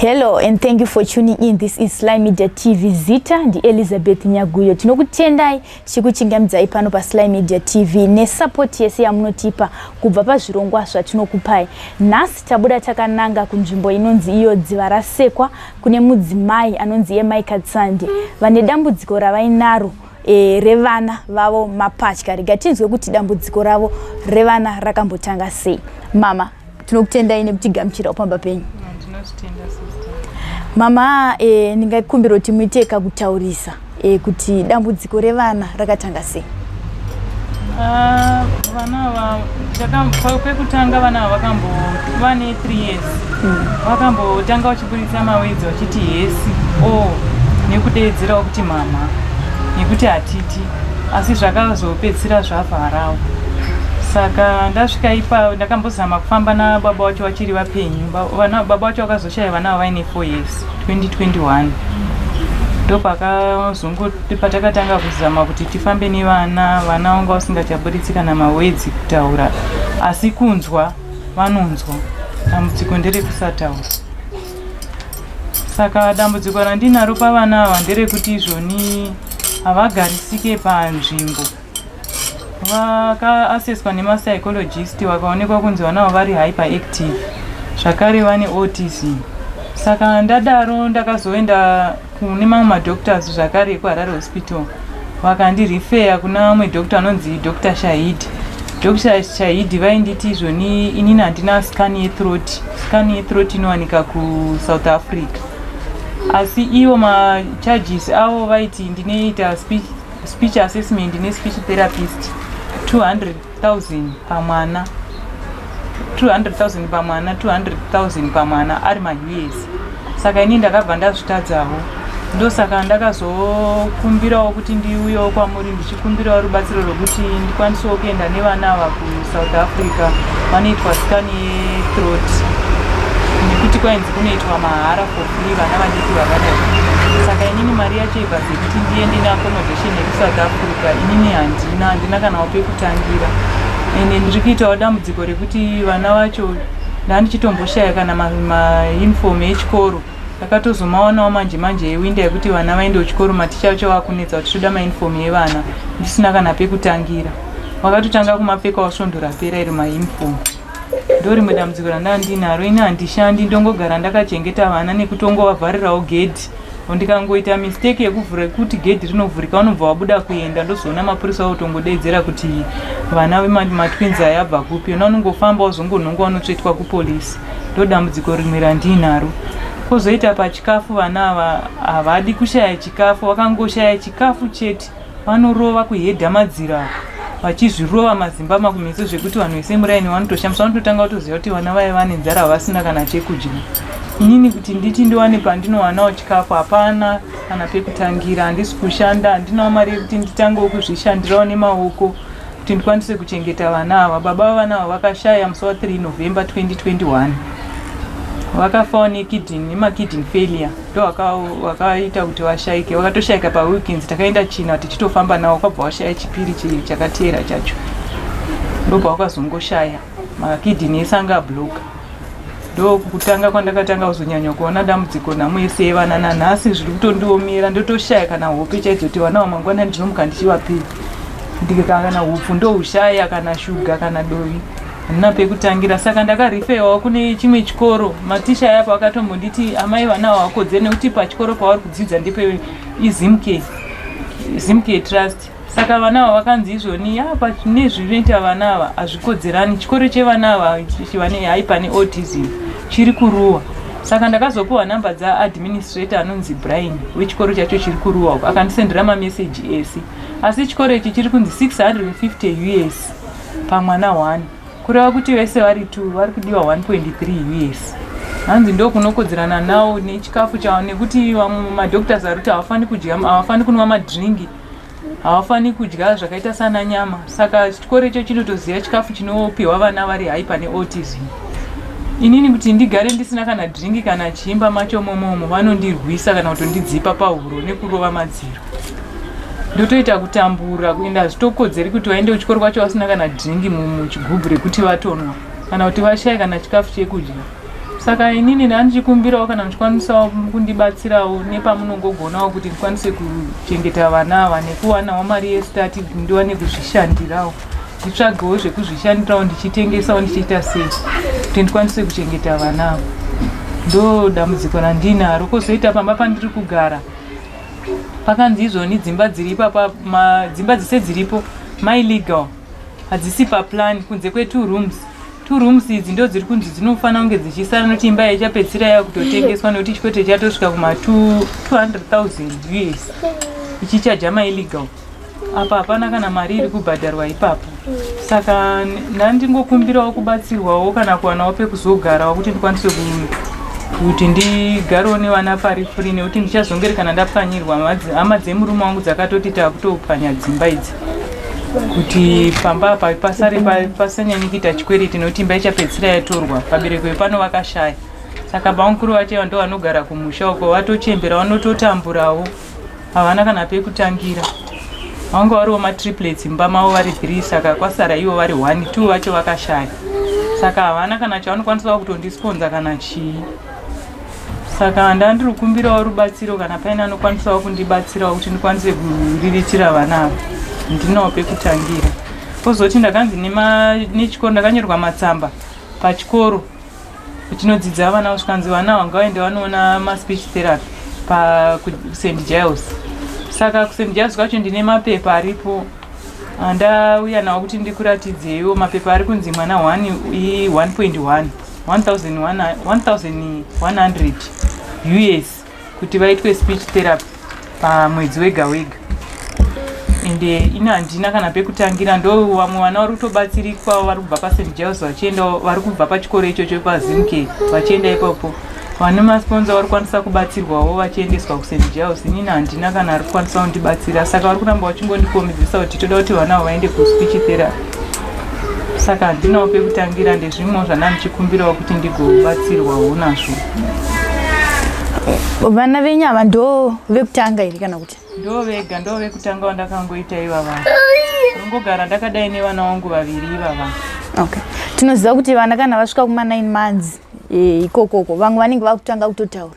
Hello and thank you for tuning in. This is Sly Media TV. Zita ndi Elizabeth Nyaguyo. Tinokutendai tichikuchingamidzai pano pa Sly Media TV nesupport yese yamunotipa kubva pazvirongwa zvatinokupai. Nhasi tabuda takananga kunzvimbo inonzi iyo Dziva Rasekwa kune mudzimai anonzi iye Mai Katsande vane dambudziko ravainaro revana vavo mapatya. Rega tinzwe kuti dambudziko ravo revana rakambotanga sei. Mama, tinokutendai nekutigamuchira pamba penyu. Ndinozvitenda, sister. Mama, ndingakumbira kuti muite kakutaurisa kuti dambudziko revana rakatanga sei? Ah, vana ava pekutanga vana ava vakambo vane 3 years, vakambotanga vachiburitsa mawords vachiti hesi o nekudeedzerawo kuti mama nekuti hatiti, asi zvakazopedzisira zvavharawo. Saka ndasvika ipa ndakambozama kufamba nababa vacho vachiri vapenyu. Baba vacho vakazoshaya vana ava vaine 4 years, 2021. Ndopakazongo patakatanga kuzama kuti tifambe nevana. Vana vanga vasingachaburitsi kana mawords kutaura, asi kunzwa vanonzwa. Dambudziko nderekusataura. Saka dambudziko randinaro pavana ava nderekuti izvoni havagarisike panzvimbo. Vakaassesswa nemapsychologist, vakaonekwa kunzi vana ava vari hyperactive, zvakare vane autism. Saka ndadaro ndakazoenda kune mamwe madoctors zvakare ekuHarare Hospital, vakandirefera kuna vamwe doctor anonzi Dr Shahidi. Dr Shahidi vainditi izvoni inini handina scan yethroat. Scan yethroat inowanika kuSouth Africa, asi ivo macharges avo vaiti ndinoita speech assessment nespeech therapist 200,000 pamwana, 200,000 pamwana, 200,000 pamwana ari maUS. Saka ini ndakabva ndazvitadzawo. Ndosaka ndakazokumbirawo kuti ndiuyewo kwamuri ndichikumbirawo rubatsiro rwekuti ndikwanisewo kuenda nevana ava kuSouth Africa vanoitwa scan yethroat, nekuti kwainzi kunoitwa mahara, for free, vana vadiki vakadai. Saka inini mari yacho ibva dzekuti ndiende neaccommodation yekuSouth Africa, inini handina kana pekutangira. Ende ndiri kuitawo dambudziko rekuti vana vacho ndandichitomboshaya kana mauniform echikoro. Ndakatozomawanawo manje manje ewinter yekuti vana vaende kuchikoro. Maticha acho vakunetsa kuti toda mauniform evana, ndisina kana pekutangira. Vakatotanga kumapfekawo svondo rapera iri mauniform. Ndo rimwe dambudziko randanga ndinaro. Ini handishandi, ndongogara ndakachengeta vana nekutongovavharirawo gedhi. Ndikangoita mistake yekuvhura kuti gedhi rinovhurika, vanobva vabuda kuenda. Ndozoona mapurisa otongodedzera kuti vana vematwins aya abva kupi. Ona unongofamba wazongonhongwa, unotsvetwa kupolisi. Ndo dambudziko rimwe randinaro. Kwozoita pachikafu, vana ava havadi kushaya chikafu. Vakangoshaya chikafu chete vanorova kuhedha madziro avo, vachizvirova mazimba makumeso, zvekuti vanhu vese muraini vanotoshamisa, vanototanga kutoziva kuti vana vaya vane nzara, vasina kana chekudya. Inini kuti nditi ndiwane pandinowanawo chikafu, hapana kana pekutangira. Handisi kushanda, handinawo mari yekuti nditangewo kuzvishandirawo nemaoko kuti ndikwanise kuchengeta vana ava. Baba vavana ava vakashaya musi wa3 November 2021. Vakafawo nekidney, nemakidney failure ndo vakaita kuti vashaike. Vakatoshayika paweekends. Takaenda China tichitofamba navo, kwabva washaya Chipiri chakateera chacho, ndobva wakazongoshaya, makidney ese anga ablocka. Ndokutanga kwandakatanga kuzonyanya kuona dambudziko, nhamo yese yevana. Nanhasi zviri kutondiomera, ndotoshaya kana hope chaidzo kuti vana vamangwana ndinomuka ndichivapei. Kana hupfu ndohushaya, kana shuga, kana dovi, handina pekutangira. Saka ndakareferwawo kune chimwe chikoro. Maticha ayapo akatombonditi, "Amai, vana havakodzeri nekuti pachikoro pavari kudzidza ndepe iZimke, Zimke Trust." Saka vana ava vakanzi izvoni apa nezvinoita vana ava hazvikodzerani. Chikoro chevana ava vane hyper neautism chiri kuRuwa. Saka ndakazopiwa namba dzaadministrator anonzi Brian wechikoro chacho chiri kuRuwa uko, akandisendera mameseji ese. Asi chikoro ichi chiri kunzi 650 US pamwana 1, kureva kuti vese vari 2 vari kudiwa 1.3 US. Hanzi ndo kunokodzerana nawo nechikafu chavo, nekuti vamwe madoctors ari kuti havafani kudya, havafani kunwa madringi, havafani kudya zvakaita sana nyama. Saka chikoro icho chinotoziva chikafu chinopiwa vana vari hyper neautism. Inini kuti ndigare ndisina kana dringi kana chiimba macho momomo, vanondirwisa kana kutondidzipa pahuro nekurova madziro, ndotoita kutambura kuenda. Hazvitokodzeri kuti vaende kuchikoro kwacho vasina kana dringi muchigubhu rekuti vatonwa, kana kuti vashaye kana chikafu chekudya. Saka inini ndandichikumbirawo kana muchikwanisawo kundibatsirawo nepamunongogonawo kuti ndikwanise kuchengeta vana ava nekuwanawo mari yestart kuti ndiwane kuzvishandirawo, nditsvagewo zvekuzvishandirawo, ndichitengesawo, ndichiita sei kuti ndikwanise kuchengeta vana ava. Ndo dambudziko randinaro. Kwozoita pamba pandiri kugara pakanzi izvoni dzimba dziri ipapa, dzimba dzese dziripo maillegal, hadzisi paplan kunze kwe2 rooms. Two rooms idzi ndo dziri kunzi dzinofanira kunge dzichisara nokuti imba yaichapedzisira yakutotengeswa nokuti chikwete chatosvika kuma 200,000 US ichichaja maillegal. Apa hapana kana mari iri kubhadharwa ipapo. Saka ndandingokumbirawo kubatsirwawo kana kuwanawo pekuzogarawo kuti ndikwanise kuti ndigarewo nevana pari free, nekuti ndichazongeri kana ndapwanyirwa. Hama dzemurume wangu dzakatoti takutopwanya dzimba idzi kuti pamba apa pasare pasanyanye kuita chikwereti, nekuti imba ichapedzisira yatorwa. Vabereki vepano vakashaya, saka bamukuru vacho ndo vanogara kumusha uko, vatochembera, vanototamburawo, havana kana pekutangira. Vanga variwo matriplets mumba mavo vari 3, saka kwasara ivo vari 1, 2 vacho vakashaya, saka havana kana chavanokwanisa kutondisponza kana chii. Saka ndandiri kukumbirawo rubatsiro kana paine anokwanisawo kundibatsirawo kuti ndikwanise kuriritira vana ava, ndinawo pekutangira. Kozoti ndakanzi nechikoro, ndakanyorwa matsamba pachikoro chinodzidza vana, zvikanzi vana ava ngavaende vanoona maspeech therapy paSt Giles. Saka kuSt Giles kwacho ndine mapepa aripo andauya nawo kuti ndikuratidzeiwo. Mapepa ari kunzi mwana 1 i1.1 1100 US kuti vaitwe speech therapy pamwedzi wega wega, ende ine handina kana pekutangira. Ndo vamwe vana vari kutobatsirikwawo vari kubva paSt Giles vachiendawo, vari kubva pachikoro ichocho paZimke vachienda ipapo. Vane masponsor vari kukwanisa kubatsirwawo vachiendeswa kuSt Giles. Inini handina kana ari kukwanisa kundibatsira, saka vari kuramba vachingondikomidzisa kuti toda kuti vana avo vaende kuspeech therapy, saka handinawo pekutangira. Ndezvimwewo zvanda ndichikumbirawo kuti ndigobatsirwawo nazvo. Vana venyu ava ndo vekutanga here kana kuti? Ndo vega, ndo vekutanga vandakangoita ivava. Ndongogara ndakadai nevana vangu vaviri ivava. Okay, tinoziva kuti vana kana vasvika kuma 9 months ikokoko vamwe vanenge vakutanga kutotaura.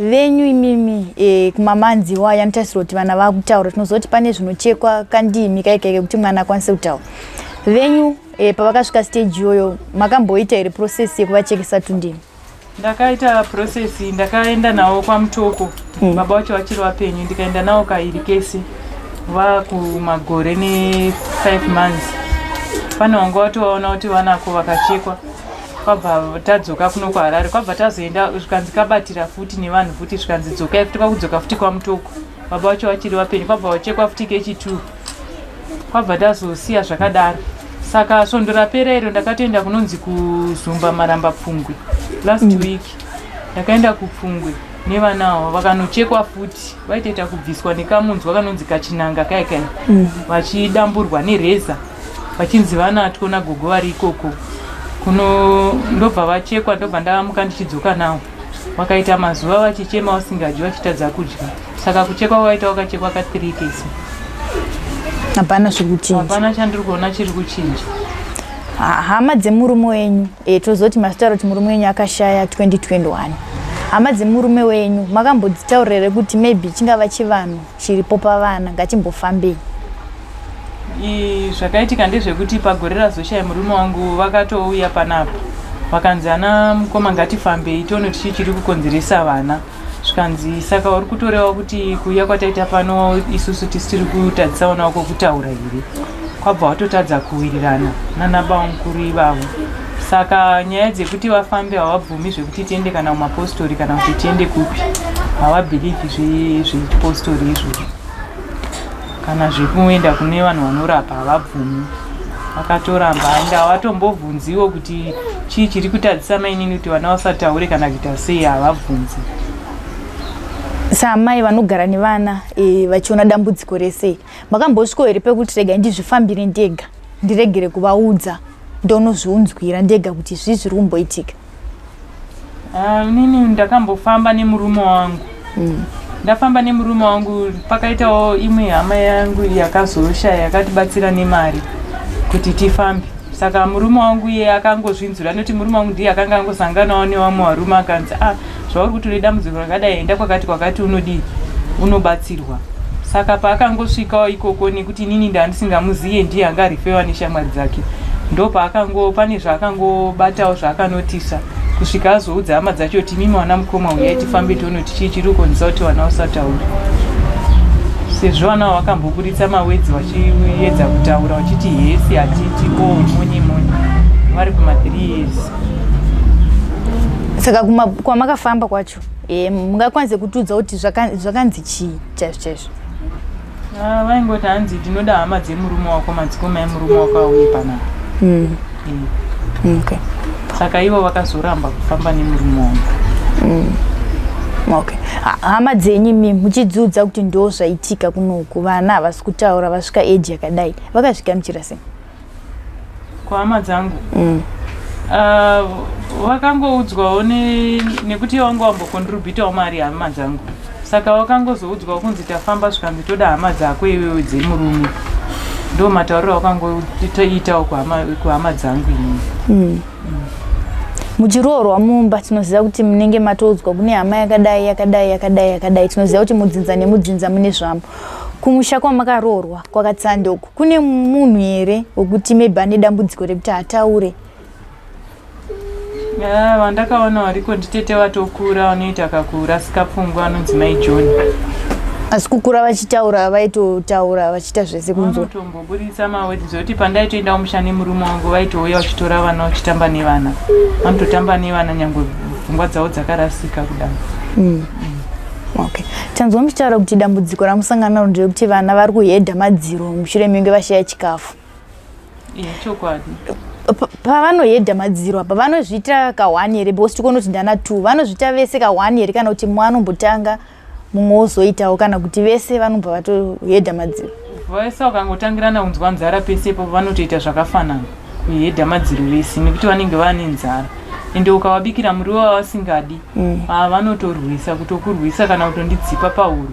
Venyu imimi kumamonths iwayo anotarisirwa kuti vana vakutaura, tinoziva kuti pane zvinochekwa kandimi kaikaike kuti mwana akwanise kutaura. Venyu pavakasvika stage iyoyo, makamboita here process yekuvachekesa tundimi? Ndakaita process, ndakaenda navo kwaMutoko. Baba vacho vachiri vapenyu. Ndikaenda navo kairi kese vakumagore ne5 months. Pane wanga watovaona kuti vanako, vakachekwa. Kwabva tadzoka kuno kuHarare, kwabva tazoenda, zvikanzi kabatira futi nevanhu futi, zvikanzi dzokai futi. Kwakudzoka futi kwaMutoko, baba vacho vachiri vapenyu, kwabva vachekwa futi kechi2, kwabva tazosiya zvakadaro. Saka svondo rapera iro ndakatoenda kunonzi kuZumba Maramba, Pfungwe. Last week ndakaenda kuPfungwe nevana avo, vakanochekwa futi. Vaitoita kubviswa nekamunzwa kanonzi kachinanga kaya kaya, vachidamburwa nereza, vachinzi vanatwo nagogo vari ikoko kuno. Ndobva vachekwa, ndobva ndamuka ndichidzoka nawo. Vakaita mazuva vachichema, vasingadyi, vachitadza kudya. Saka kuchekwa kwaita wakachekwa ka3 kese. Hapana zviri kuchinja? Hapana chandiri kuona chiri kuchinja. Hama dzemurume wenyu, tozoti mazitaura kuti murume wenyu akashaya 2021, hama dzemurume wenyu makambodzitaurira here kuti maybe chingava chivanhu chiripo pavana, ngatimbofambei? Zvakaitika ndezvekuti pagore razoshaya murume wangu vakatouya panapa, vakanzi ana mukoma ngatifambei tione kuti chii chiri kukonzeresa vana. Zvikanzi saka uri kutoreva kuti kuuya kwataita pano isusu tisi tiri kutadzisa vana wako kutaura here? Kwabva watotadza kuwirirana nana bamukuru ivavo. Saka nyaya dzekuti vafambe havabvumi, zvekuti tiende kana kumapostori kana kuti tiende kupi, havabhilivhi zvechipostori izvozvo, kana zvekuenda kune vanhu vanorapa havabvumi, vakatoramba. Ende havatombobvunziwo kuti chii chiri kutadzisa mainini kuti vana vasataure kana kuita sei, havabvunzi. Samai vanogara nevana vachiona dambudziko rese, makambosvikawo here pekuti regai ndizvifambire ndega, ndiregere kuvaudza, ndonozviunzwira ndega kuti zvii zviri kumboitika? Ah, inini ndakambofamba nemurume wangu. Ndafamba nemurume wangu, pakaitawo imwe hama yangu yakazoshaya yakatibatsira nemari kuti tifambe. Saka murume wangu iye akangozvinzwira nekuti murume wangu ndiye akanga angosanganawo nevamwe varume akanzi ah zvauri kuti une dambudziko rakadai enda kwakati kwakati unodii unobatsirwa. Saka paakangosvikawo ikoko nekuti inini ndandisingamuziye ndiye anga arifewa neshamwari dzake ndopaakango pane zvaakangobatawo zvaakanotisa kusvika azoudza hama dzacho kuti imimi wana mukoma uyai tifambe tione kuti chii chiri kukonzesa kuti vana usataura sezvo vana vakamboburitsa mawedzi vachiedza kutaura vachiti hesi hatiti o oh, monye monye vari kuma 3 years saka kwamakafamba kwacho e, mungakwanise kutiudza kuti zvakanzi chii chaizvo chaizvo ah, vaingoti hanzi tinoda hama dzemurume wako madzikoma emurume wako auye panapa mm. mm. okay. Saka ivo vakazoramba kufamba nemurume wangu. Mm. Okay. Hama dzenyu imi muchidziudza kuti ndo zvaitika kunoku vana havasi kutaura vasvika age yakadai vakazvigamuchira sei? Kuhama dzangu mm. Vakangoudzwawo nekuti wanga wambokontributawo mari hama dzangu saka wakangozoudzwawo kunzi tafamba zvikanzi toda hama dzako iwewe dzemurume ndo matauriro awakangoitawo kuhama dzangu inini mm. Muchiroorwa mumba tinoziva kuti munenge matoudzwa kune hama yakadai yakadai yakadai yakadai tinoziva kuti mudzinza nemudzinza mune zvamo kumusha kwamakaroorwa kwakatsande uku kune munhu here wekuti maybe ane dambudziko rekuti ataure Vandakaona variko nditete vatokura vanoita kakurasika pfungwa anonzi mai John. Asi kukura vachitaura vaitotaura vachiita zvese kunzwa. Vanotomboburitsa mawedzi zvekuti pandaitoenda kumusha nemurume wangu vaitouya vachitora vana vachitamba nevana. Vanototamba nevana nyangwe pfungwa dzavo dzakarasika kudaro. Mm. Okay. Tanzwa muchitaura kuti dambudziko ramusangana naro nderekuti vana vari kuhedha madziro mushure menge vashaya chikafu. Chokwadi. Pavanohedha madziro apa vanozviita kahwani here because tikuona kuti ndana two vanozviita vese kahwani here kana kuti mumwe anombotanga mumwe wozoitawo kana kuti vese vanobva vatohedha madziro. Vese vakangotangirana kunzwa nzara pese ipapo vanotoita zvakafanana kuhedha madziro vese nekuti vanenge vane nzara ende ukavabikira muriwo wavasingadi mm. Ah, vanotorwisa kutokurwisa kana kutondidzipa pahuro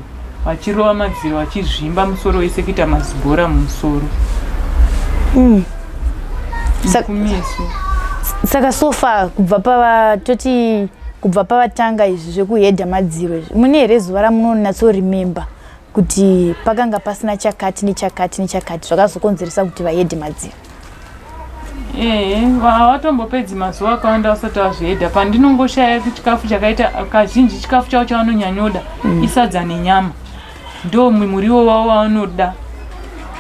vachirova madziro vachizvimba musoro wese kuita mazibhora mumusoro mm. kumeso saka sofa kubva pava toti kubva pavatanga izvi zvekuhedha madziro izvi mune here zuva ramunonatsoremember kuti pakanga pasina chakati nechakati nechakati zvakazokonzeresa kuti vahedhe madziro Ehe, hawatombopedzi mazuva akawanda vasati vazvihedha. Pandinongoshaya chikafu chakaita kazhinji chikafu chavo chavanonyanyoda mm. isadza nenyama, ndo muriwo wavo wavanoda.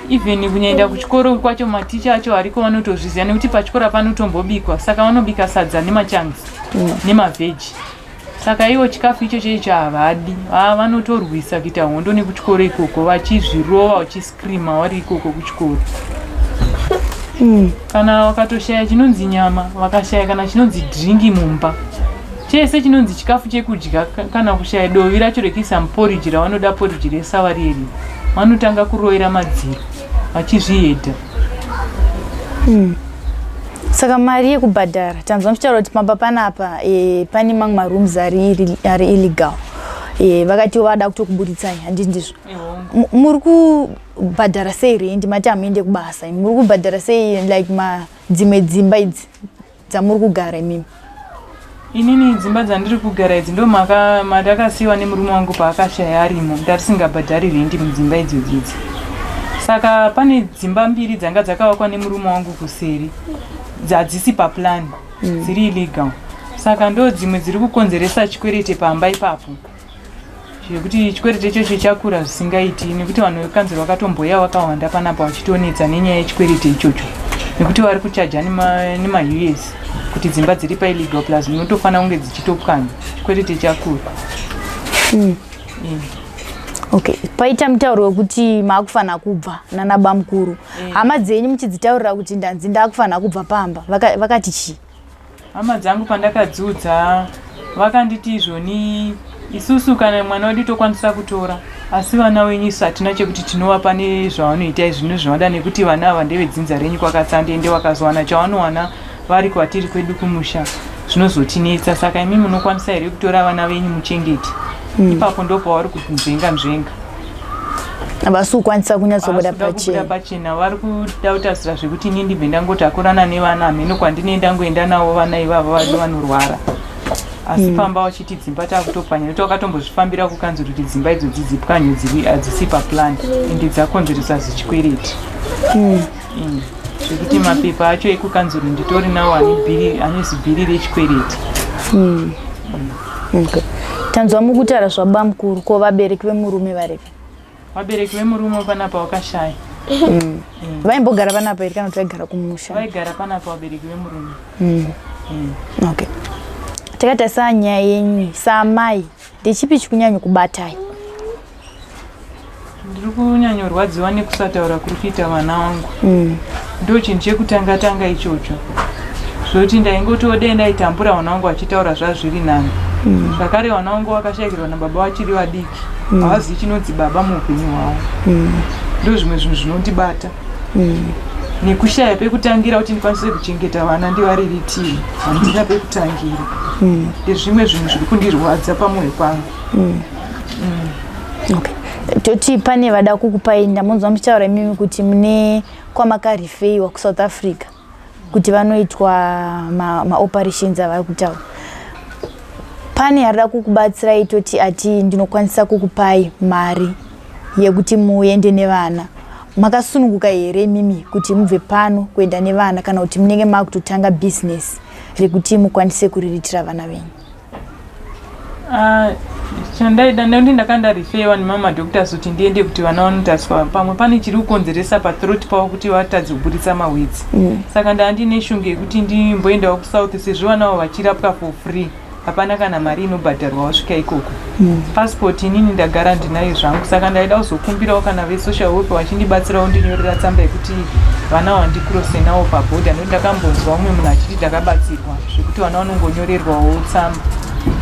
Even kunyaenda kuchikoro kwacho maticha acho ariko vanotozviziva nekuti pachikoro panotombobikwa, saka vanobika sadza nemachangs mm. nemavheji. Saka ivo chikafu ichocho icho havadi, vanotorwisa kuita hondo nekuchikoro ikoko vachizvirova vachiscreama vari ikoko kuchikoro. Mm. Kana vakatoshaya chinonzi nyama, vakashaya kana chinonzi dringi mumba, chese chinonzi chikafu chekudya kana kushaya dovi racho rekuisa muporiji ravanoda poriji resava rieri, vanotanga kuroera madziro vachizvihedha. Mm. Saka mari yekubhadhara tanzwa muchitaura kuti pamba panapa e, pane mamwe marooms ari, ari illegal e, vakati vada kutokuburitsai handiti ndizvo muri kubhadhara sei rendi mati hamuende kubasa muri kubhadhara sei like ma dzimwe dzimba idzi dzamuri kugara imimi Inini dzimba dzandiri kugara idzi ndo mandakasiiwa nemurume wangu paakashaya arimo ndatisingabhadhari rendi mudzimba idzodzi idzi saka pane dzimba mbiri dzanga dzakavakwa nemurume wangu kuseri hadzisi paplan mm. dziri illegal saka ndo dzimwe dziri kukonzeresa chikwerete pamba ipapo zvekuti chikwereti ichocho chakura zvisingaiti nekuti vanhu vekanzuro vakatomboya vakawanda panapa vachitonetsa nenyaya yechikwereti ichocho nekuti vari kuchaja nemaus kuti dzimba dziri paillegal plus munotofanira kunge dzichitopwanya chikwereti chakura mm. mm. okay paita mutauro wekuti maakufanira kubva nana bamukuru mm. hama dzenyu muchidzitaurira kuti ndanzi ndakufanira kubva pamba vakati vaka chii Hama dzangu pandakadziudza vakanditi izvoni isusu kana mwana wedu tokwanisa kutora asi vana wenyu isu hatina chekuti tinovapa nezvavanoita izvi nezvavanoda nekuti vana ava ndevedzinza renyu kwakatsande ende vakazowana chavanowana vari kwatiri kwedu kumusha zvinozotinetsa saka imi munokwanisa here kutora vana venyu muchengete mm. ipapo ndopavari kunzvenga nzvenga. Havasi kukwanisa kunyatsobuda pachena. Pachena vari kuda kutarisira zvekuti ini ndibve ndangotakurana nevana, hameno kwandine ndangoenda navo vana ivavo vari vanorwara, asi pamba vachiti dzimba takutopwanya, nekuti wakatombozvifambira kukanzuru kuti dzimba idzodzi dzipwanywe, dziri hadzisi paplan, ende dzakonzeresa zichikwereti. Zvekuti mapepa acho ekukanzuru nditori nawo, ane bhiri, ane zibhiri rechikwereti. Okay. Tanzwa mukutaura zvabamukuru, ko vabereki vemurume varipi? Vabereki vemurume panapa wakashaya. Vaimbogara panapa here kana kuti vaigara kumusha? Vaigara panapa vabereki vemurume. Okay. Takatarisa nyaya yenyu saamai, ndechipi chikunyanya kubatai? Ndiri kunyanyorwadziwa nekusataura kuri kuita vana vangu. Ndo chinhu chekutanga tanga ichocho, zvokuti ndaingotode ndaitambura vana vangu vachitaura zvazviri nani. Zvakare vana vangu vakashayikirwa nababa vachiri vadiki, havazivi chinonzi baba muupenyu hwavo. Ndo zvimwe zvinhu zvinondibata, nekushaya pekutangira kuti ndikwanise kuchengeta vana ndivariritire, handina pekutangira. Ndezvimwe zvinhu zviri kundirwadza pamwoyo pangu. Okay, toti pane vada kukupai, ndamonzwa muchitaura imimi kuti mune kwamakarifeiwa kuSouth Africa kuti vanoitwa maoperations ma avari kutaura. Pane arida kukubatsirai, toti ati ndinokwanisa kukupai mari yekuti muende nevana, makasununguka here imimi kuti mubve pano kuenda nevana, kana kuti munenge makutotanga bhizinesi rekuti mukwanise kuriritira vana venyu? Ah, chandaida ndekuti ndakandarifewa nemamadoctors kuti ndiende kuti vana vanotariswa, pamwe pane chiri kukonzeresa pathroat pavo kuti vatadze kuburitsa mawetsi. Saka ndaa ndine shungu yekuti ndimboendawo kuSouth, sezvo vana avo vachirapwa for free, hapana kana mari inobhadharwa wasvika ikoko. Passport inini ndagara ndinayo zvangu, saka ndaida kuzokumbirawo kana vesocial welfare vachindibatsirawo ndinyorera tsamba yekuti vana vandikrose navo pabhodha, nekuti ndakambonzwa umwe munhu achiti takabatsirwa zvekuti vana vanongonyorerwawo tsamba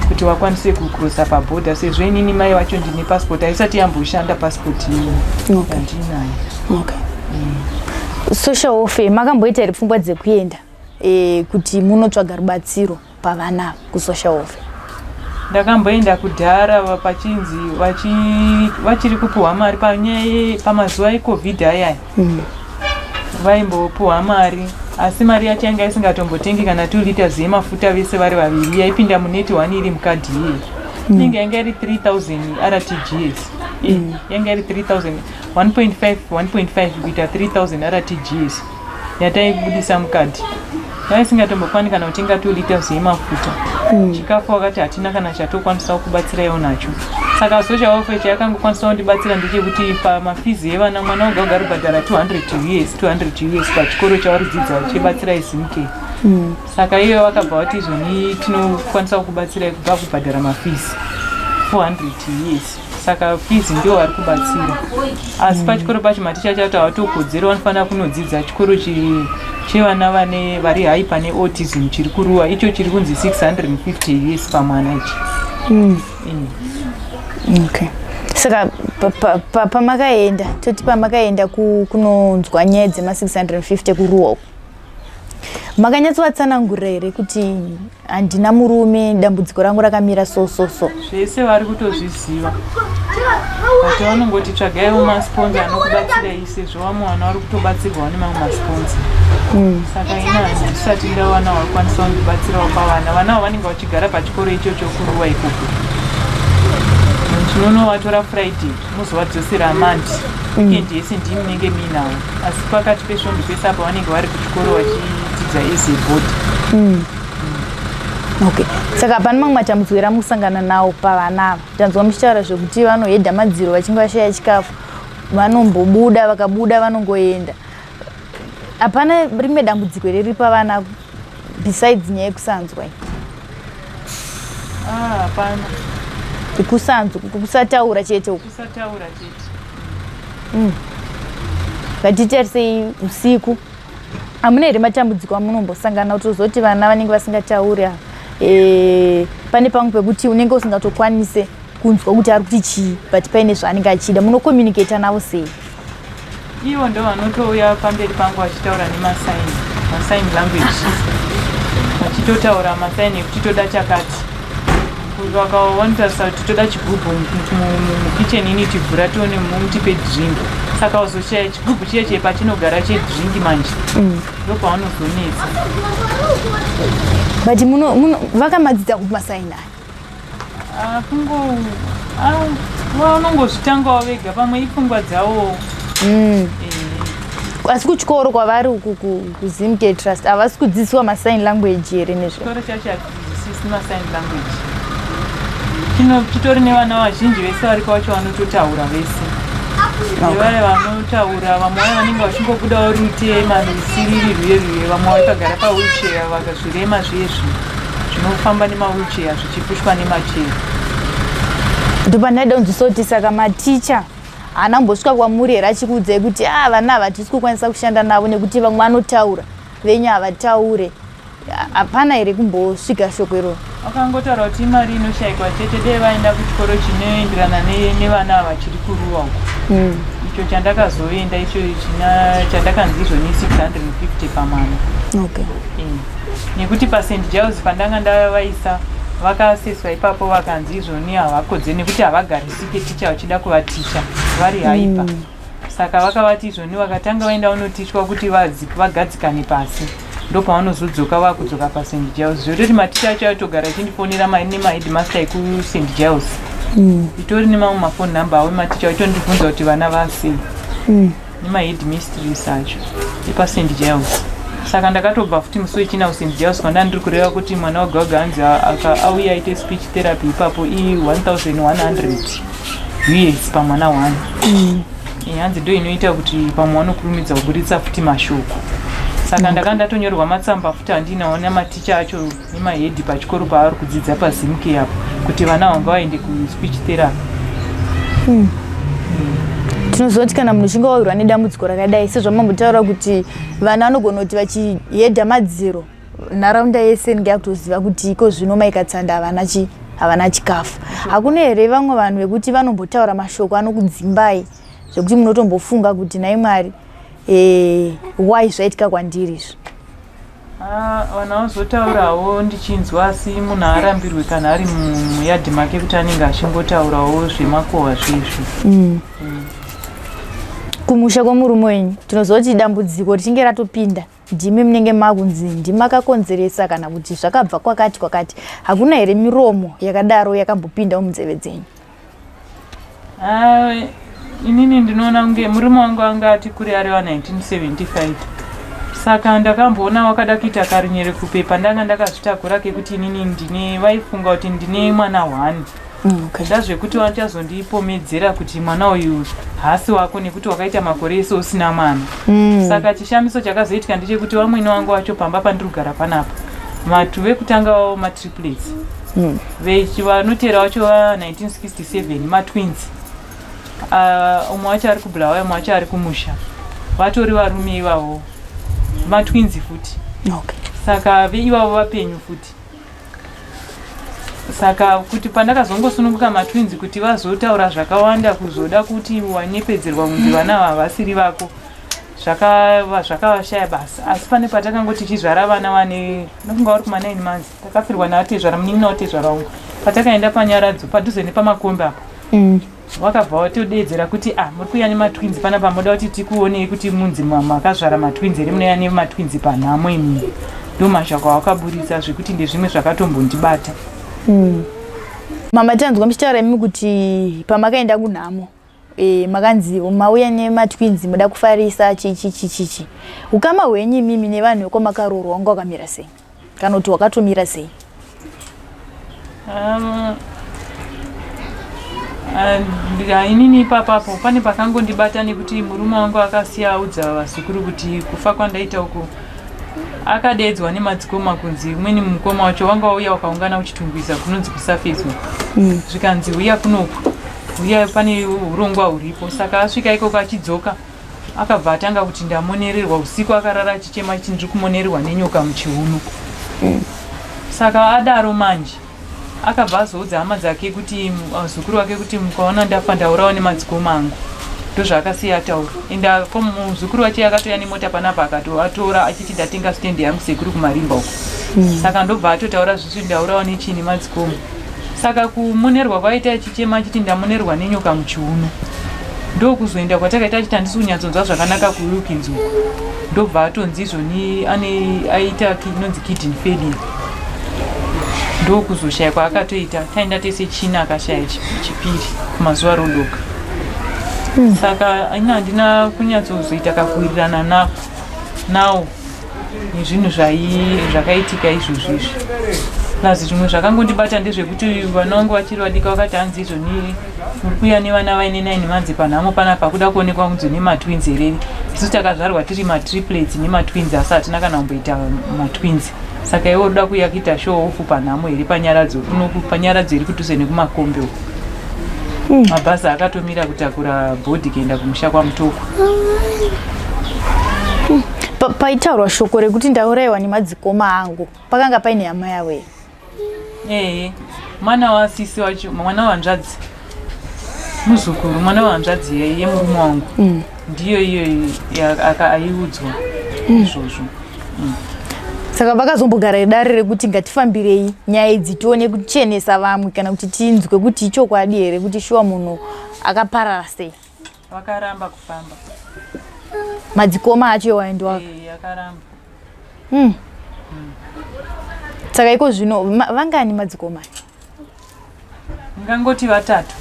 kuti vakwanise kukrosa pabhodha, sezvo inini mai vacho ndine passport, haisati yamboshanda passport iyi yandinayo. Okay. Social welfare makamboita here pfungwa dzekuenda kuti munotsvaga rubatsiro pavana kusocial welfare? Ndakamboenda kudhara, pachinzi vachiri kupiwa mari panyaya pamazuva eCovid ayaya. Vaimbopiwa mari, asi mari yacho yanga isingatombotengi kana 2 liters yemafuta vese vari vaviri. Yaipinda muneti 1 iri mukadhi iye, inenge yanga iri 3000 RTGS. Yanga iri 3000, 1.5 1.5 kuita 3000 RTGS yataibudisa mukadhi, yaisingatombokwani kana kutenga 2 liters yemafuta. Chikafu wakati hatina kana chatokwanisa kubatsiraiwo nacho. Saka social welfare chayakangokwanisa kundibatsira ndechekuti pamafizi evana, mwana oga oga aribhadhara 200 US, 200 US pachikoro chavari dzidza cheBatsirai Zimke. Saka iye vakabva vati izvoni tinokwanisa kukubatsirai kubva kubhadhara mafizi 400 US. Saka fizi ndio vari kubatsira, asi pachikoro pacho maticha chacho havatokodzeri, vanofanira kunodzidza chikoro chevana vane vari hai pane autism chiri kuRuwa icho, chiri kunzi 650 US pamwana ichi. Okay, saka pamakaenda, toti pamakaenda kunonzwa nyaya dzema650 kuRuwa uku, makanyatsovatsanangurira here kuti handina murume, dambudziko rangu rakamira so so so? Zvese vari kutozviziva, but vanongoti tsvagaiwo masponsor anokubatsirai, sezvo vamwe vana vari kutobatsirwawo nemamwe masponsor. Saka ina handisati ndawana wakwanisa kundibatsirawo pavana. Vana avo vanenge vachigara pachikoro ichocho kuRuwa ikoko, tinonovatora Friday, muzovadzosera Monday. Weekend yese ndii munenge muinawo, asi pakati pesvondo pese apa vanenge vari kuchikoro vachidzidza as a board. Okay, saka pane mamwe matambudziko era mukusangana nawo pavana ava? Tanzwa muchitaura zvekuti vanohedha madziro vachinge vashaya chikafu, vanombobuda, vakabuda vanongoenda. Hapana rimwe dambudziko here riri pavana besides nyaya yekusanzwa iyi? Ah, hapana. Kusanzwa, kusataura chete uku? Kusataura chete. Ngatitarisei usiku, hamuna here matambudziko amunombosangana kutozoti vana vanenge vasingatauri ava, pane pamwe pekuti unenge usingatokwanise kunzwa kuti ari kuti chii, but paine zvaanenge achida, munocommunicata navo sei? Ivo ndo vanotouya pamberi pangu vachitaura nemasign, masign language, vachitotaura masign ekuti toda chakati. Vakawantarisa kuti toda chigubhu mukitchen unit, vhura tione, mutipe drink. Saka uzoshaya chigubhu chiye chiye pachinogara chedrink manje, ndopavanozonetsa. But vakamadzidza kupi masign aya? Ah, kungo ah, vanongozvitangawo vega, pamwe ipfungwa dzavo. Asi kuchikoro kwavari uku kuZimcare Trust havasi kudzidziswa masign language here nezve? Chikoro chacho hachidzidzisi masign language. Chino chitori nevana vazhinji vese variko vacho vanototaura vese. Nevaya vanotaura, vamwe vaya vanenge vachingobudawo rute marusiriri rwuye rwuye, vamwe vakagara pawheelchair, vakazvirema zviye zvinofamba nemawheelchair zvichipushwa nemacheya. Ndopandaida kunzwisa kuti saka maticha haana kumbosvika kwamuri here achikuudzai kuti a vana ava hatisi kukwanisa kushanda navo nekuti vamwe vanotaura, venyu havataure? Hapana here kumbosvika shoko iroro? Vakangotaura kuti imari inoshayikwa chete, dei vaenda kuchikoro chinoenderana nevana ava chiri kuruwa uko. Icho chandakazoenda icho china chandakanzi izvo ni 650 pamwana. Nekuti paSt Giles pandanga ndavaisa vakaseswa ipapo, vakanzi izvoni havakodzeri nekuti havagarisike ticha vachida kuvaticha vari haipa. Saka vakavati izvoni vakatanga vaenda vanotichwa kuti vagadzikane pasi, ndopavanozodzoka vakudzoka paSt Giles. Zvototi maticha acho aitogara achindifonera nemaheadmaster ekuSt Giles. Itori nemamwe mafoni number avo ematicha vachitondibvunza kuti vana vasei, nemaheadmistress acho epaSt Giles. Saka ndakatobva futi musi wechina kuSt Giles kwanda ndiri kureva kuti mwana waga waga anzi auye aite speech therapy ipapo i1100 US pamwana one. Hanzi ndo inoita kuti pamwe vanokurumidza kuburitsa futi mashoko. Saka ndakanga ndatonyorerwa matsamba futi andinawo nematicha acho nemahedhi pachikoro pavari kudzidza paZimcare apo kuti vana vanga vaende kuspeech therapy. Tinoziva kuti kana munhu uchinge wawirwa nedambudziko rakadai, sezvamambotaura kuti vana vanogona kuti vachihedha madziro, nharaunda yese inenge yakutoziva kuti iko zvino maikatsanda havana chi havana chikafu. Hakuna here vamwe vanhu vekuti vanombotaura mashoko anokudzimbai zvekuti munotombofunga kuti nhai Mwari, why zvaitika kwandiri izvi? Ah, vanhu vazotaurawo ndichinzwa, asi munhu haarambirwe kana ari muyadhi make kuti anenge achingotaurawo zvemakohwa zvezvi. Kumusha kwemurume wenyu, tinoziva kuti dambudziko richinge ratopinda ndimi munenge makunzi ndimakakonzeresa kana kuti zvakabva kwakati kwakati. Hakuna here miromo yakadaro yakambopindawo munzeve dzenyu? Ah, inini ndinoona kunge murume wangu anga ati kure ari wa1975, saka ndakamboona wakada kuita karunyerekupe pandanga ndakazvitakura kekuti inini ndine, vaifunga kuti ndine mwana one. Ndazvekuti vachazondipomedzera kuti mwana uyu haasi wako nekuti wakaita makore ese usina mwana. Saka chishamiso chakazoitika ndechekuti vamwene wangu vacho pamba pandiri kugara panapa matu vekutanga vavo matriplets. Vanotera vacho va1967 matwins. Umwe wacho ari kuBulawayo, umwe wacho ari kumusha, vatori varume ivavo, matwins futi. Saka ivavo vapenyu futi. Saka kuti pandakazongosununguka matwins, kuti vazotaura zvakawanda kuzoda kuti wanyepedzerwa kunzi vana ava vasiri vako, zvakavashaya basa. Asi pane patakangoti tichizvara vana vane nokunga vari kuma 9 months, takafirwa naatezvara, munin'ina watezvara wangu, patakaenda panyaradzo padhuze nepamakombe apo. Wakabva watodeedzera kuti ah, muri kuuya nematwins panapa, moda kuti tikuonei kuti munzi makazvara matwins here? Munouya nematwins panhamo imimi. Ndo mashoko awakaburitsa zvekuti ndezvimwe zvakatombondibata. Mama, tanzwa muchitaura imi kuti pamakaenda kunhamo makanzi mauya nematwins, muda kufarisa chichi chichichi. Ukama hwenyu imimi nevanhu vekwamakaroorwa wanga wakamira sei, kana kuti wakatomira sei? Inini ipapapo pane pakangondibata nekuti murume wangu akasiya audza vazukuru kuti kufa kwandaita uku akadeedzwa nemadzikoma, kunzi umweni mukoma wacho wanga wauya wakaungana kuChitungwiza kunonzi kusafezwa. Zvikanzi uya kunoku, uya pane urongwa huripo. Saka asvika ikoko achidzoka akabva atanga kuti ndamonererwa usiku, akarara achichema achiti ndiri kumonererwa nenyoka muchiuno. Saka adaro manje akabva azoudza hama dzake kuti vazukuru vake kuti mukaona ndafa ndaurawa nemadzikoma angu. Ndozvaakasiya ataura. Ende muzukuru wacho akatouya nemota panapa akatovatora achiti ndatenga stendi yangu sekuru kumarimba uko. Saka ndobva atotaura zvisi ndaurawa nechii, nemadzikoma. Saka kumonerwa kwaita achichema achiti ndamonerwa nenyoka muchiuno. Ndokuzoenda kwatakaita achiti handisi kunyatsonzwa zvakanaka kuWilkins uku. Ndobva atonzi izvoni ane aita inonzi kidney failure. Ndokuzoshaya kwaakatoita taenda tese china akashaya chipiri kumazuva rodoka. Saka ini handina kunyatsozoita kakuwirirana nako nawo nezvinhu zvakaitika izvozvi izvi plus zvimwe zvakangondibata ndezvekuti vana vangu vachiri vadiki vakati hanzi izvoni muri kuuya nevana vaine nine months panhamo panapa kuda kuonekwa kunzi nematwins here isu takazvarwa tiri matriplets nematwins asi hatina kana kumboita matwins saka iwe unoda kuuya kuita show off panhamo here panyaradzo panyaradzo iri kudhuze nekumakombe uko Mabhazi akatomira kutakura bhodhi kuenda kumusha kwaMutoko. Paitaurwa shoko rekuti ndaurayiwa nemadzikoma angu, pakanga paine hama yavo here? Ehe, mwana wasisi wacho, mwana wahanzvadzi, muzukuru, mwana wahanzvadzi yemurume wangu. Ndiyo iyo aiudzwa izvozvo. Saka vakazombogara dare rekuti ngatifambirei nyaya idzi tione kuchenesa vamwe kana kuti tinzwe kuti ichokwadi here kuti shuwa munhu akaparara sei. Vakaramba kufamba. Madzikoma acho iwayo ndiwo akaramba. Saka iko zvino vangani madzikoma? Ngangoti vatatu.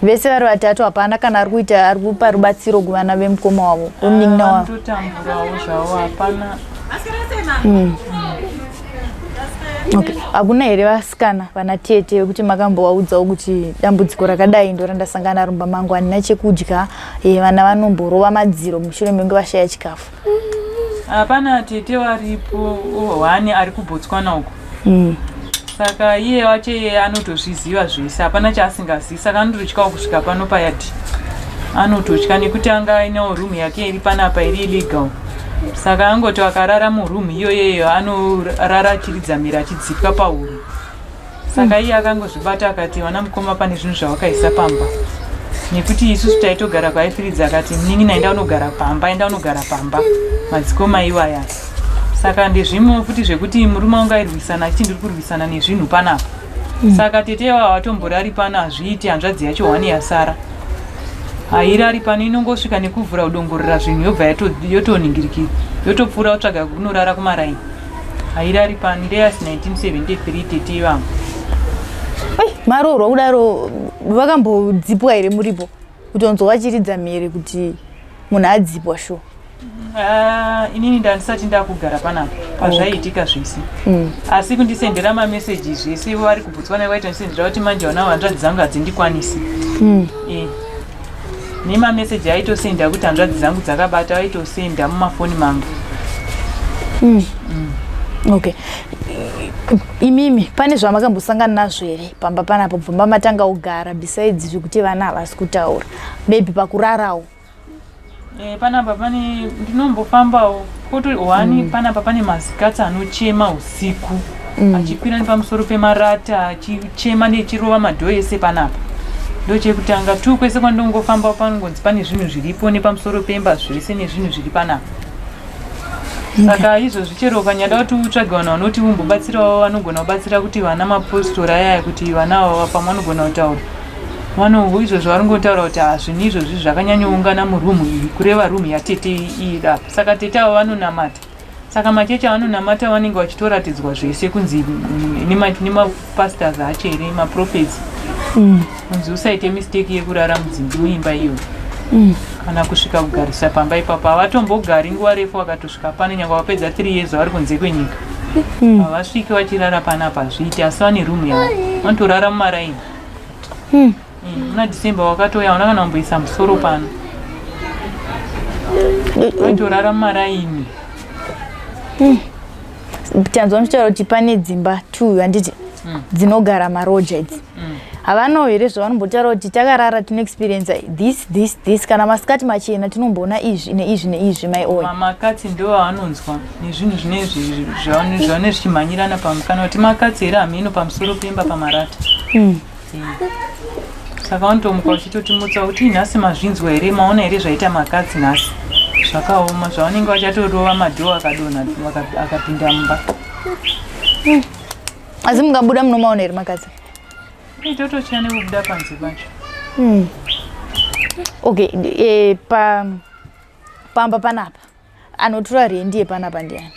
Vese vari vatatu hapana kana ari kuita ari kupa rubatsiro kuvana vemukoma wavo wemunin'ina wavo. Vanototamburawo zvavo hapana. Okay. Hakuna here vasikana vana tete vekuti makambovaudzawo kuti dambudziko rakadai ndo randasangana naro mumba mangu handina chekudya vana vanomborova madziro mushure mekunge vashaya chikafu. Hapana tete varipo hwani ari kuBotswana uko. Saka iye wacho iye anotozviziva zvese, hapana chaasingazivi, saka anototyawo kusvika pano payadhi. Anototya nekuti anga ainewo room yake iri panapa iri illegal. Saka angoti akarara muroom iyoyeyo anorara achiridzamira achidzipwa pahuro. Saka iye akangozvibata akati vana mukoma pane zvinhu zvawakaisa pamba. Nekuti isusu taitogara kwaaifiridza akati munin'ina enda unogara pamba, enda unogara pamba. Madzikoma iwaya. Saka ndezvimwe futi zvekuti murume wangu airwisana achiti ndiri kurwisana nezvinhu panapa. Saka tete ivava havatomborari pano hazviiti hanzvadzi yacho hwani yasara. Hairari pano inongosvika nekuvhura kudongorera zvinhu yobva yotoningirikira yotopfuura kutsvaga kunorara kumaraini. Hairari pano ndeyasi 1973 tete ivava. Maroorwa kudaro vakambodzipwa here muripo? Kutonzwa vachiridza mhere kuti munhu adzipwa sure. Inini ndandisati ndakugara panapa pazvaiitika zvese. Asi kundisendera mameseji zvese vari kuBotswana vaitondisendera kuti manje vana hanzvadzi dzangu hadzindikwanisi. Nemameseji aitosenda kuti hanzvadzi dzangu dzakabata vaitosenda mumafoni mangu. Okay. Imimi pane zvamakambosangana nazvo here pamba panapa bvumba matanga kugara besides zvekuti vana havasi kutaura maybe pakurarawo? Panapa pane ndinombofambawo kuti hwani panapa pane mazikatsi anochema usiku achikwira nepamusoro pemarata achichema nechirova madhoo ese panapa. Ndochekutanga tu kwese kwandongofambawo panongonzi pane zvinhu zviripo nepamusoro pemba zvese nezvinhu zviri panapa. Saka izvozvi chero ukanyada kuti utsvage vanhu vanoti umbobatsirawo vanogona kubatsira kuti vana mapostori ayaya kuti vana ava pamwe vanogona kutaura. Vano izvozvo vari ngotaura kuti zvinhu izvozvi zvakanyanyoungana murumu iyi kureva rumu yatete iyi apa. Saka tete avo vanonamata. Saka machechi avanonamata vanenge vachitoratidzwa zvese kunzi nemapastors acho here maprophets. Kunzi usaite mistake yekurara muimba iyo. Kana kusvika kugarisa pamba ipapo havatombogari nguva refu vakatosvika pano nyangwe vapedza 3 years vari kunze kwenyika. Havasviki vachirara panapa hazviiti asi vane room yavo. Vanotorara mumaraini. Muna December wakatouya hauna kana kumboisa musoro pano. Vaitorara mumaraini. Tanzwa muchitaura kuti pane dzimba 2 handiti dzinogara maroja idzi. Havanawo here zvavanombotaura kuti takarara tino experience this this this kana masikati machena tinomboona izvi neizvi neizvi mai oyi. Makatsi ndo avanonzwa nezvinhu zvine zvavanenge zvichimhanyirana pamwe kana kuti makatsi here hameno pamusoro pemba pamarata. Saka vanotomuka vachitotimutsa kuti nhasi mazvinzwa here maona here zvaita makatsi nhasi. Zvakaoma zvavanenge vachatorova madhoo akadonha akapinda mumba. Asi mungabuda munomaona here makadzi? Tototya nekubuda panze pacho. Okay, e, pa pamba panapa anotora rendi yepanapa ndiani?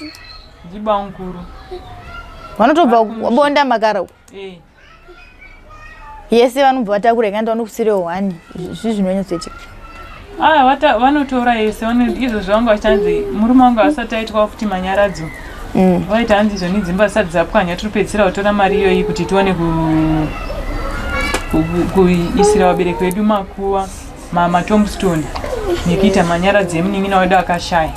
Ndibamukuru. Vanotobva bonda makara uko. Eh. Yese vanobva vatakura ikaenda vanokusirewo one zvi zvinonyatsoitika. Ah, vata vanotora yese izvozvo vanga vachanzi murume wangu asati aitwa futi manyaradzo. Vaiti hanzi izvoni dzimba dzisati dzapwanya tiri kupedzisira kutora mari iyoyi kuti tione kuisira vabereki vedu makuva matombstone nekuita manyaradzo emunin'ina wedu akashaya.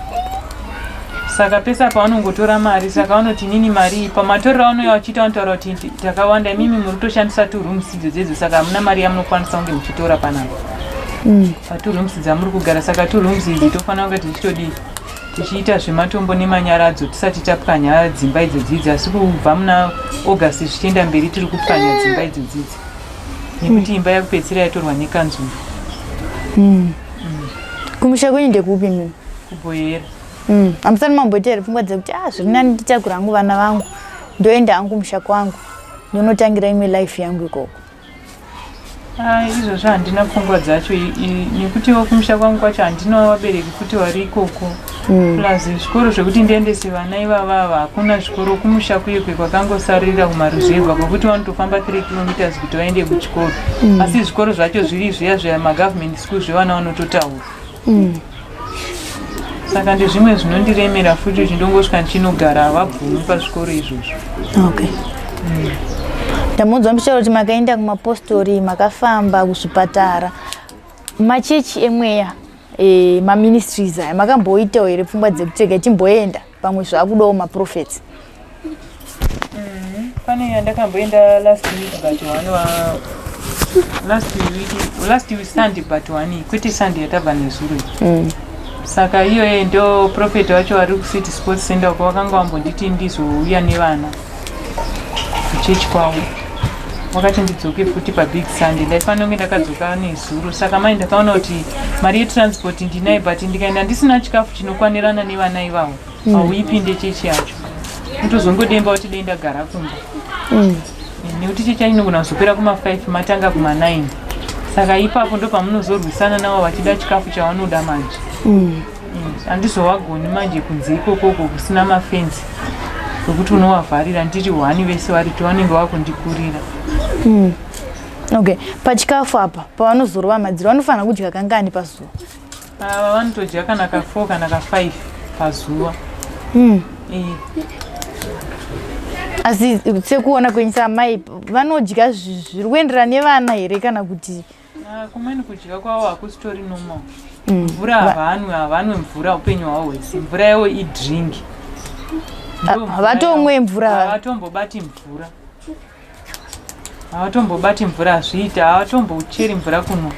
Saka pese apa vanongotora mari, saka vanoti inini mari iyi pamatorero avanouya vachiita vanotaura kuti takawanda, imimi muri kutoshandisa two rooms idzo dzedzo, saka hamuna mari yamunokwanisa kunge muchitora panapa patwo rooms dzamuri kugara. Saka two rooms idzi tofanira kunge tichitodii, tichiita zvematombo nemanyaradzo tisati tapwanya dzimba idzo dzidzi. Asi kubva muna August zvichienda mberi tiri kupwanya dzimba idzo dzidzi nekuti imba yakupedzisira yatorwa nekanzuru. Kumusha kwenyu ndekupi mimi? KuBoyera. Hamusati mamboita here pfungwa dzekuti ah, zviri nani nditakura hangu vana vangu ndoenda hangu kumusha kwangu ndonotangira imwe life yangu ikoko? Ah, izvozvo handina pfungwa dzacho nekutiwo kumusha kwangu kwacho handinawo vabereki futi vari ikoko. Plus zvikoro zvekuti ndiendese vana ivava ava hakuna zvikoro kumusha kuyekwe kwakangosarira kumaruzevha kwekuti vanotofamba 3 kilometers kuti vaende kuchikoro. Asi zvikoro zvacho zviri zviya zviya magovernment school zvevana vanototaura. Saka ndezvimwe zvinondiremera futi kuti ndongosvika ndichinogara, havabvumi pazvikoro izvozvo. Okay. Ndamunzwa muchitaura kuti makaenda kumapostori, makafamba kuzvipatara, machechi emweya, maministries aya, makamboitawo here pfungwa dzekuti regai timboenda pamwe zvakudawo maprophets? Pane yandakamboenda last week but one wa last week, last week Sunday but one, kwete Sunday yatabva nezuro. Saka iyoyo ndo prophet wacho vari kuCity Sports Center uko vakanga vambonditi ndizouya nevana kuchechi kwavo, wakati ndidzoke futi pabig Sunday. Ndaifanira kunge ndakadzoka nezuro, saka mai ndakaona kuti mari yetransport ndinayo, but ndikaenda ndisina chikafu chinokwanirana nevana ivavo, hauipinde chechi yacho, utozongodemba kuti dei ndagara kumba. Nekuti chechi yacho inogona kuzopera kuma5, matanga kuma9, saka ipapo ndo pamunozorwisana navo vachida chikafu chavanoda manje. Handizovagoni manje kunze ikokoko kusina mafenzi kwekuti unovavharira ndiri hwani vese varito vanenge vakundikurira. Okay, pachikafu apa pavanozorova madziro vanofanira kudya kangani pazuva? Ava vanotodya kana ka4 kana ka5 pazuva. Asi sekuona kwenyu samai, vanodya zviri kuenderana nevana here kana kuti? Ah, kumweni kudya kwavo hakusitori normal. Mvura havanwe, havanwe mvura upenyu hwavo hwese. Mvura yavo idrink. Havatomwe mvura? Havatombobati mvura, havatombobati mvura, hazviiti, havatombocheri mvura kunwa.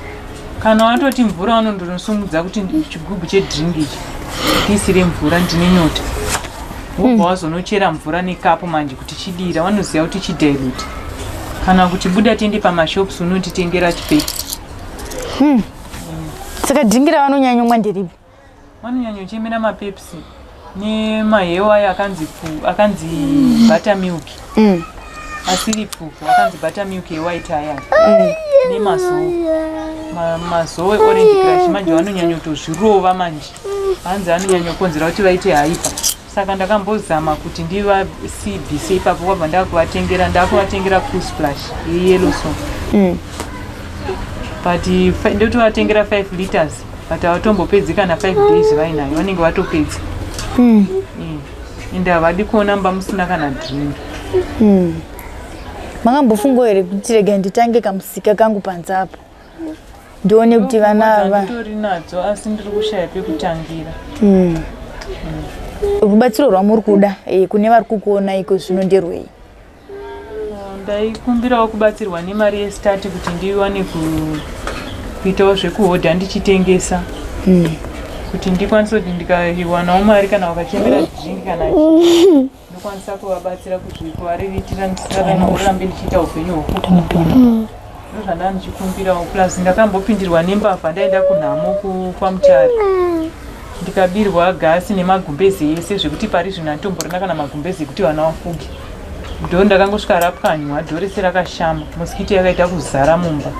Kana watoti mvura vanondonosumudza kuti chigubhu chedrink ichi, tiisire mvura, ndine nyota, wobva wazonochera mvura nekapu manje kuti chidira, vanoziva kuti chidilute, kana kuti buda tiende pamashops unotitengera chipeki. Saka drink ravanonyanyomwa nderipi? Vanonyanyochemera maPepsi nemahewa aya akanzi akanzi butter milk, asiri pfuku, akanzi butter milk ewhite aya, nemazowe, mazowe Orange Crush manje vanonyanyotozvirova manje, hanzi anonyanyokonzera kuti vaite hyper. Saka ndakambozama kuti ndivasibvise ipapo, kwabva ndakuvatengera cool splash yeyellow so, but ndotovatengera 5 liters, but havatombopedzi kana 5 days vainayo, vanenge vatopedza. Ende havadi kuona mba musina kana drink. Makambofungawo here kuti regai nditange kamusika kangu panze apo ndione kuti vana ava? Nditori nadzo, asi ndiri kushaya pekutangira. Rubatsiro rwamuri kuda kune vari kukuona iko zvino nderwei? Ndaikumbirawo kubatsirwa nemari yestart kuti ndiwane kuitawo zvekuhodha ndichitengesa, kuti ndikwanise kuti ndikaiwanawo mari, kana vakachembera drink kana chii, ndokwanisa kuvabatsira kuvariritira ndisirarambe ndichiita upenyu hwokukumbira. Ndozvandaa ndichikumbirawo. Plus ndakambopindirwa nembavha, ndaenda kunhamo kwaMutare, ndikabirwa gasi nemagumbezi ese, zvekuti pari zvino handitomborina kana magumbezi ekuti vana vafuge. Dhoo ndakangosvika rapwanywa, dhoo rese rakashama, mosquito yakaita kuzara mumba.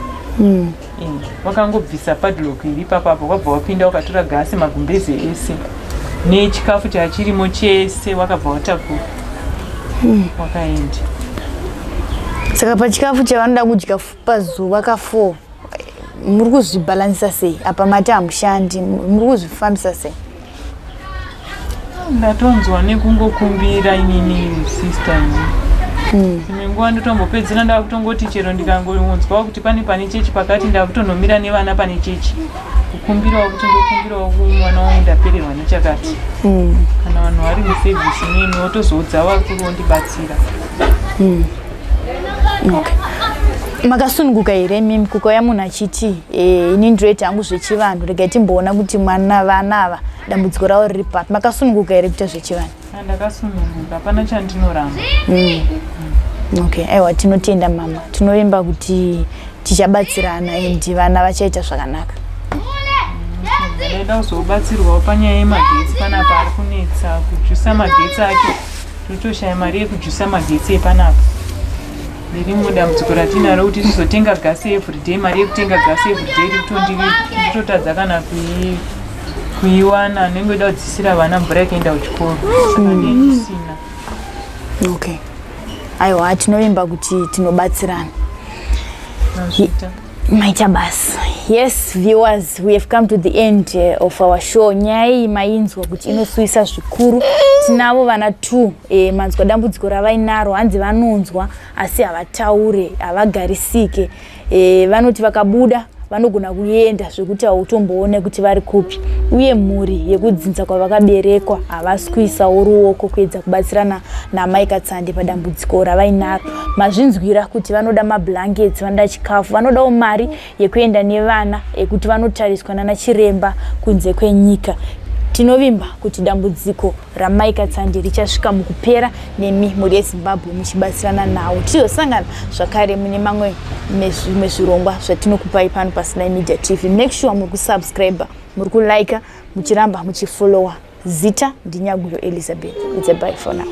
Wakangobvisa padlock iri ipapo wabva wapinda wakatora gasi, magumbeze ese nechikafu chachirimo chese wakabva watakura. Wakaenda. Saka pachikafu chavanoda kudya pazuva ka4, muri kuzvibhalansisa sei? Apa mati hamushandi, muri kuzvifambisa sei? Ndatonzwa nekungokumbira inini, sister, ini imwe nguva ndotombopedzera ndakutongoti chero ndikangonzwawo kuti pane chechi pakati, ndakutonomira nevana pane chechi kukumbirawo kuti ndokumbirawo mwana wangu, ndapererwa nechakati. Kana vanhu vari musevhisi neni wotozoudza vakuru wondibatsira. Okay, makasununguka here mimi kukauya munhu achiti, "Ini ndinoita hangu zvechivanhu, regai timboona kuti mwana, vana ava dambudziko ravo riri papi"? Makasununguka here kuita zvechivanhu? Ndakasununguka, hapana chandinoramba. Okay, aiwa, tinotenda mama. Tinovimba kuti tichabatsirana and vana vachaita zvakanaka. Ndaida kuzobatsirwawo panyaya yemagetsi panapa, ari kunetsa kujusa magetsi acho. Totoshaya mari yekujusa magetsi epanapa. Nerimwe dambudziko ratinaro kuti tizotenga gasi everyday, mari yekutenga gasi everyday iri kutotadza kana kuiwana. Nenge ida kudzisira vana mvura yakaenda kuchikoro, saka ndichisina. Okay, aiwa, tinovimba kuti tinobatsirana. Mazvita. Maita basa. Yes viewers, we have come to the end of our show. Nyaya iyi mainzwa kuti inosuwisa zvikuru. Tinavo vana 2, manzwa dambudziko ravainaro. Hanzi vanonzwa asi havataure, havagarisike. Vanoti vakabuda vanogona kuenda zvekuti hautomboone kuti vari kupi, uye mhuri yekudzinza kwavakaberekwa havasi kuisawo ruoko kuedza kubatsirana namai Katsande padambudziko ravainaro. Mazvinzwira kuti vanoda mablankets, vanoda chikafu, vanodawo mari yekuenda nevana ekuti vanotariswa nana chiremba kunze kwenyika. Tinovimba kuti dambudziko ramai Katsande richasvika mukupera, nemi mhuri yeZimbabwe muchibatsirana nawo. Tizosangana zvakare mune mamwe zvimwe zvirongwa zvatinokupai pano paSly Media TV. Make sure muri kusubscribe, muri kulika, muchiramba muchifollowa. Zita ndiNyaguyo Elizabeth. It's a bye for now.